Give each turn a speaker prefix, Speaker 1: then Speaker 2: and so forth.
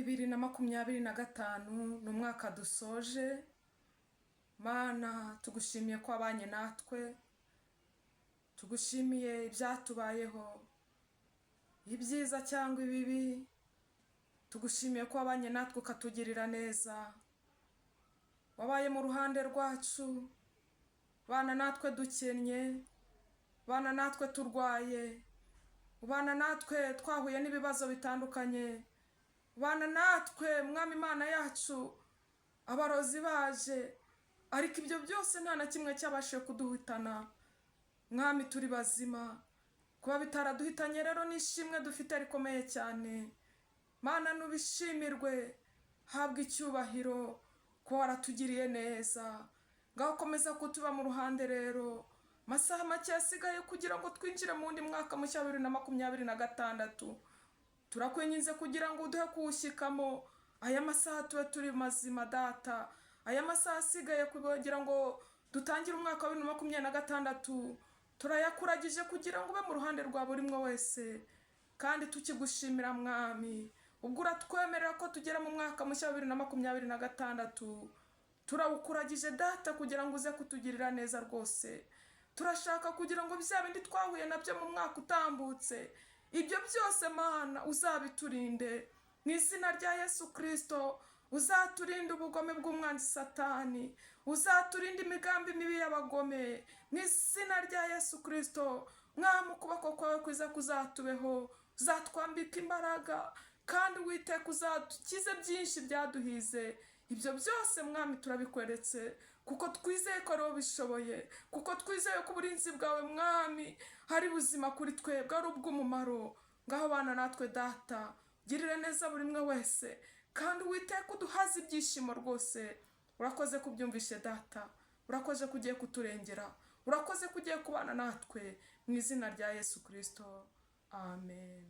Speaker 1: 2025 ni umwaka dusoje. Mana, tugushimiye ko wabanye natwe, tugushimiye ibyatubayeho, ibyiza cyangwa ibibi, tugushimiye ko wabanye natwe ukatugirira neza, wabaye mu ruhande rwacu, bana natwe dukennye, bana natwe turwaye, ubana natwe twahuye n'ibibazo bitandukanye, ubana natwe, Mwami Imana yacu, abarozi baje, ariko ibyo byose nta na kimwe cyabashije kuduhitana. Mwami, turi bazima. Kuba bitaraduhitanye rero ni ishimwe dufite rikomeye cyane. Mana, nubishimirwe, habwa icyubahiro kuba waratugiriye neza. Ngaho komeza kutuba mu ruhande rero, amasaha make asigaye kugira ngo twinjire mu wundi mwaka mushya wa 2026, turakwinginze kugira ngo uduhe kuwushyikamo. Aya masaha tube turi mazima, Data. Aya masaha asigaye kugira ngo dutangire umwaka wa 2026, turayakuragije kugira ngo ube mu ruhande rwa buri umwe wese. Kandi tukigushimira, Mwami, ubwo uratwemerera ko tugera mu mwaka mushya wa 2026, turawukuragije, Data, kugira ngo uze kutugirira neza rwose. Turashaka kugira ngo bya bindi twahuye nabyo mu mwaka utambutse, ibyo byose, Mana, uzabiturinde mu izina rya Yesu Kirisito. Uzaturinde ubugome bw'umwanzi Satani, uzaturinde imigambi mibi y'abagome mu izina rya Yesu Kirisito. Mwami, ukuboko kwawe kwiza kuzatubeho, uzatwambika imbaraga, kandi Uwiteka uzadukize byinshi byaduhize. Ibyo byose, Mwami, turabikweretse kuko twizeye ko ari wowe ubishoboye, kuko twizeye ko uburinzi bwawe, Mwami, hari buzima kuri twebwe, ari ubw'umumaro. Ngaho bana natwe, Data, girire neza buri umwe wese, kandi Uwiteka uduhaze ibyishimo rwose. Urakoze kubyumvishe, Data. Urakoze ko ugiye kuturengera, urakoze ko ugiye kubana natwe, mu izina rya Yesu Kirisito, amen.